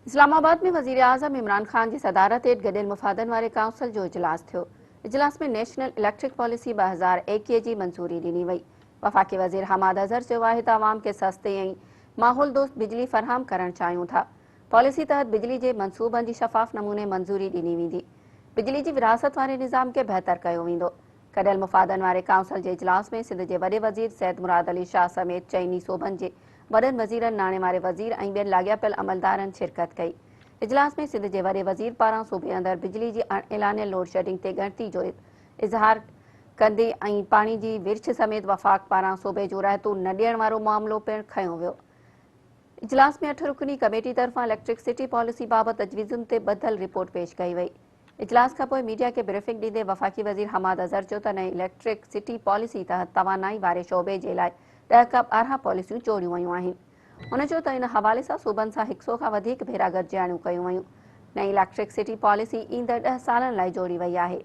اسلام آباد ۾ وزيراعظم عمران خان جي صدارت هيٺ گڏيل مفادن واري ڪائونسل جو اجلاس ٿيو. اجلاس ۾ نيشنل اليڪٽرڪ پاليسي 2021 جي منظوري ڏني وئي. وفاقي وزير حماد اظهر چيو آهي ته عوام کي سستي ۽ ماحول دوست بجلي فراهم ڪرڻ چاهيون ٿا. پاليسي تحت بجلي جي منصوبن جي شفاف نموني منظوري ڏني ويندي. بجلي جي ورهاست واري نظام کي بهتر ڪيو ويندو. گڏيل مفادن واري ڪائونسل جي اجلاس ۾ سنڌ جي وڏي وزير سيد مراد علي شاهه سميت چئني صوبن جي وڏن وزيرن، ناڻي واري وزير ۽ ٻين لاڳاپيل عملدارن شرڪت ڪئي. اجلاس ۾ سنڌ جي وڏي وزير پاران صوبي اندر بجلي جي اڻ اعلانيل لوڊشيڊنگ تي ڳڻتي جو اظهار ڪندي ۽ پاڻي جي ورڇ سميت وفاق پاران صوبي جون رهتون نه ڏيڻ وارو معاملو پڻ کنيو ويو. اجلاس ۾ اٺ رڪني ڪميٽي طرفان اليڪٽرڪ سٽي پاليسي بابت تجويزن تي ٻڌل رپورٽ پيش ڪئي وئي. اجلاس کانپوء ميڊيا کي بريفنگ ڏيندي وفاقي وزير حماد اظهر چيو ته نئين اليڪٽرڪ سٽي پاليسي تحت توانائي واري شعبي جي لاء ڏهه کان 12 پاليسيون جوڙيون ويون آهن. هن چيو ته ان حوالي سان صوبن سان هڪ سئو کان وڌيڪ ڀيرا گڏجاڻيون ڪيون ويون. نئين اليڪٽرڪ سٽي پاليسي ايندڙ ڏهه سالن لاء جوڙي وئي آهي.